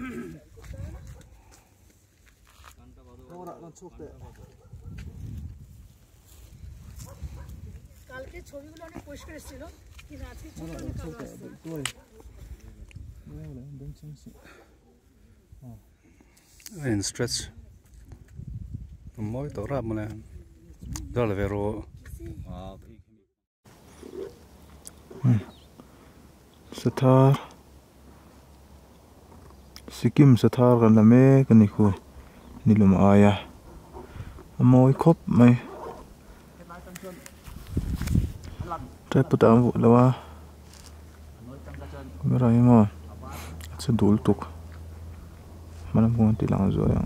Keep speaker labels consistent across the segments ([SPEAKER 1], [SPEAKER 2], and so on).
[SPEAKER 1] A in stretch mawi tawh rap mawle dal ve rawh.
[SPEAKER 2] Sathar Sikkim sathar kan la mek a ni khu nilum aia a mawi khawp mai tripod ah an vuah lo a camera hi maw a che dul tuk hmalam pawh an ti lang zuai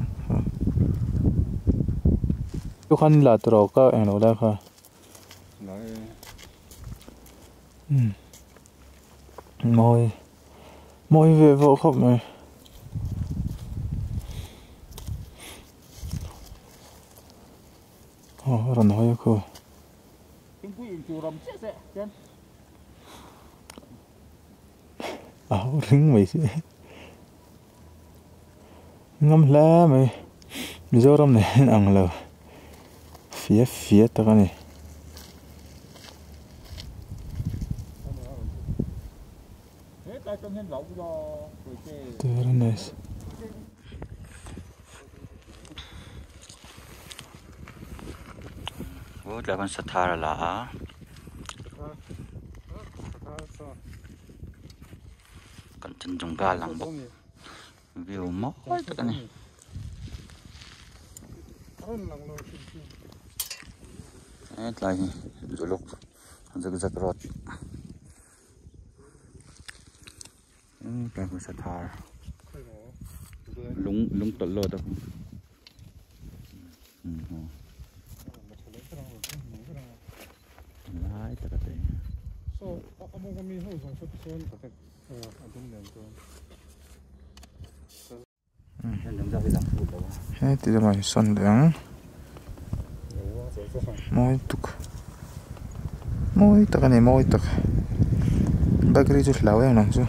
[SPEAKER 2] ang la tawh ka englo lai kha. Mawi mawi ve vawh khawp mai. Aw a rawn hawi a khaw. A ho ring mai si ngam hle mai Mizoram nen hian ang lo fia fia tak a ni. Very nice.
[SPEAKER 3] Aw tlai khan sathar a la a. Kan chan chung gal ang bawk view mawi tak a ni. Hetlai hi zuluk zigzag road tlai hmun sathar lung lung tawlh lawt a. Lai tak a chei.
[SPEAKER 2] Heti lamah hi sawn leh ang mawi tuk mawi tak a ni mawi tak bike ri chu hlau em ang chu.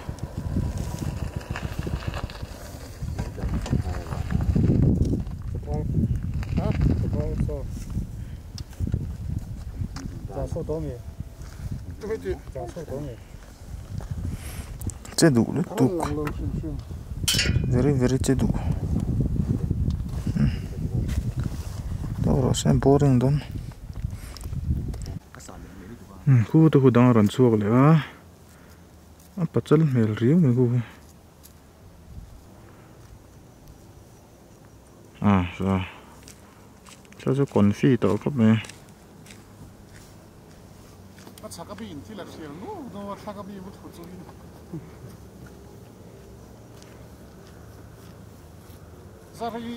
[SPEAKER 2] Che duh lutuk very very che duh tawk rawh se boring dawn khu te khu dang a rawn chhuak leh a a pachal hmel riau mai khu hi ah saw saw chu confi tawh khawp mai.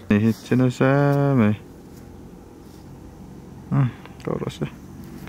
[SPEAKER 2] Hei hi che nasa mai umm tawh rawh se.